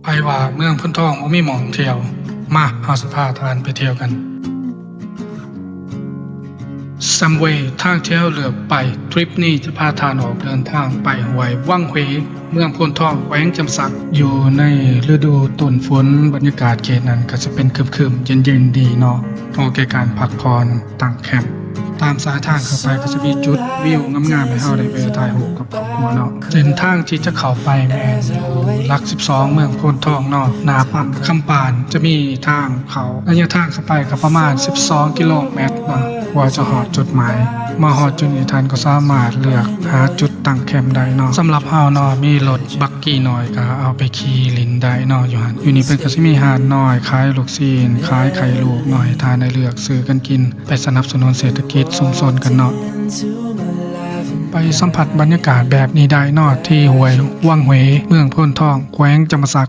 ໃຜວ່າເມືອງໂພນທອງບໍ່ມີໝ່ອງທ່ຽວ? ມາ ເຮົາຊິພາທ່ານໄປທ່ຽວກັນ. Subway ທາງທີ່ເຮົາເລືອກໄປທຣິບນີ້ຈະພາທ່ານອອກເດີນທາງໄປຫ້ວຍວັງເຫວ ເມືອງໂພນທອງ ແຂວງຈຳປາສັກ. ຢູ່ໃນລະດູຕົ້ນຝົນ ບັນຍາກາດເຂດນັ້ນກໍຈະເປັນຄຶມໆ ເຢັນໆ ດີເນາະ ເໝາະແກ່ການພັກຜ່ອນ ຕັ້ງແຄມ. ຕາມສາຍທາງເຂົ້າໄປກໍຈະມີຈຸດວິວງາມໆ ໃຫ້ເຮົາໄດ້ແວ່ຖ່າຍຮູບກັບຄອບຄົວເນາະ. ເສັ້ນທາງທີ່ຈະເຂົ້າໄປແມ່ນຢູ່ຫຼັກສິບສອງ ເມືອງໂພນທອງເນາະ ໜ້າປ້ຳຄຳປານ ຈະມີທາງເຂົ້າ. ໄລຍະທາງເຂົ້າໄປກໍປະມານສິບສອງກິໂລແມັດເນາະ ກວ່າຈະຮອດຈຸດໝາຍ. ມາຮອດຈຸດນີ້ທ່ານກໍສາມາດເລືອກຫາຈຸດຕັ້ງແຄມໄດ້ເນາະ. ສຳລັບເຮົາເນາະ ມີລົດບັກກີນ້ອຍ ກໍເອົາໄປຂີ່ຫຼິ້ນໄດ້ເນາະຢູ່ຫັ້ນ. ຢູ່ນີ້ເພິ່ນກໍຊິມີຮ້ານນ້ອຍຂາຍລູກຊີ້ນ ຂາຍໄຂ່ລູກເນາະ ໃຫ້ທ່ານໄດ້ເລືອກຊື້ກັນກິນ ໄປສະໜັບສະໜູນເສດຖະກິດຊຸມຊົນກັນເນາະ. ໄປສຳຜັດບັນຍາກາດແບບນີ້ໄດ້ເນາະ ທີ່ຫ້ວຍວັງເຫວ ເມືອງໂພນທອງ ແຂວງຈຳປາສັກ.